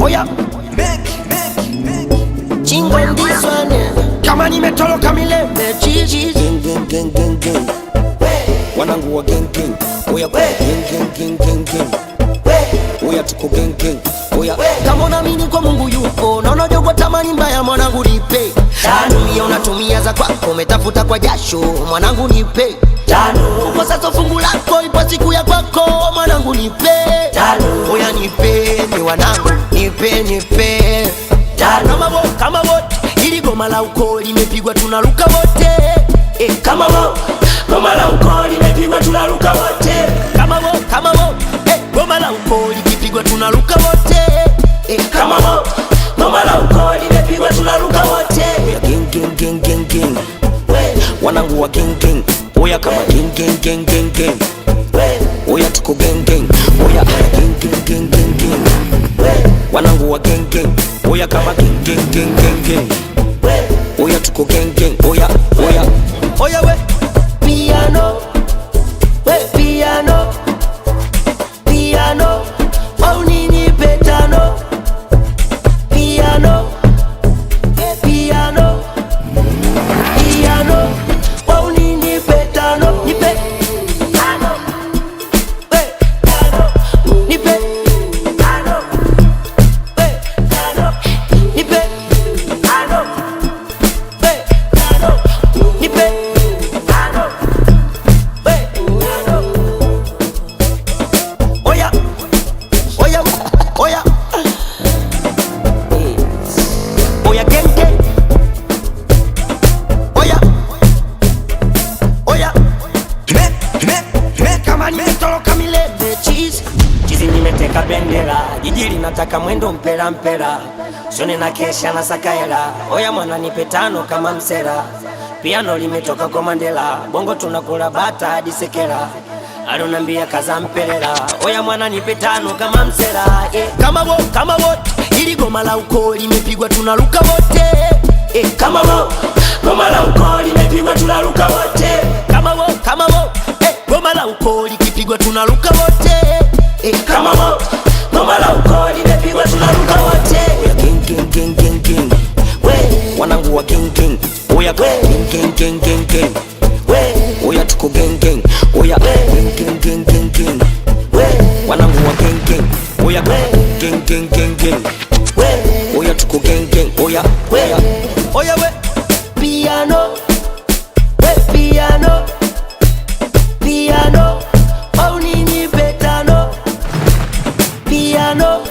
Oya Chingwe ndiswane kama nimetoloka milele chichi. Gang gang gang gang gang, wanangu wa gang gang, oya gang gang gang gang gang, oya tuko gang gang, oya. Kama unaamini kwa Mungu yupo na unajua kwa tamani mbaya, mwanangu nipe tumia, unatumia za kwako, umetafuta kwa jasho, mwanangu nipe tano. Uko sasa fungu lako, ipo siku ya kwako, mwanangu nipe tano. Oya nipe ni wanangu, nipe nipe tano. Kama wo, kama wote ili goma la ukoo limepigwa, tunaruka wote eh, kama wo goma la ukoo limepigwa, tunaruka wote. Kama wo eh, goma la ukoo likipigwa, tunaruka wote eh, kama wo goma la ukoo limepigwa, tunaruka wote. Oya gang gang gang gang gang, wanangu wa gang gang, oya kama gang gang gang gang gang, oya tuko gang gang, oya gang gang gang gang gang, wanangu wa gang gang, oya kama gang gang gang gang gang, oya tuko gang gang, oya oya. Oya we piano, we piano, piano, au nini petano, piano, eh, piano, piano, au nini petano, nipe tano, we tano, nipe tano, we tano, nipe tano, we tano, nipe tano, we tano. Oya, oya, oya, oya, gang gang. Oya, oya, me, me, me, kama nimetoloka milele cheese. Chizi nimeteka bendera, jiji linataka mwendo mpera mpera, sione na kesha na sakaela. Oya mwana nipe tano kama msera, piano limetoka kwa Mandela, bongo tunakula bata hadi sekela alonambia kaza mpelela. Oya mwana nipe tano kama msela eh. Kama wo, kama wote ili goma la ukoo limepigwa, tunaruka wote eh. Kama wo goma la ukoo limepigwa, tunaruka wote. Kama wo eh, goma la ukoo likipigwa, tunaruka wote eh. Kama wo goma la ukoo limepigwa, tunaruka wote. Oya gang gang gang gang gang, wanangu wa gang gang, oya gang gang gang gang gang, oya tuko gang gang, oya gang gang gang gang gang, wanangu wa gang gang, oya gang gang gang gang, oya tuko gang gang, oya oya. Oya we piano, we piano, piano, au nini petano, piano.